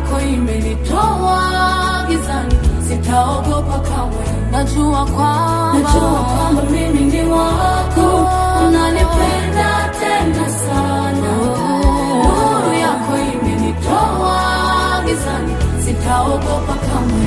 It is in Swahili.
yako imenitoa gizani, sitaogopa kamwe. Najua kwamba mimi ni wako, unanipenda tena sana. Nuru yako imenitoa gizani, sitaogopa kamwe.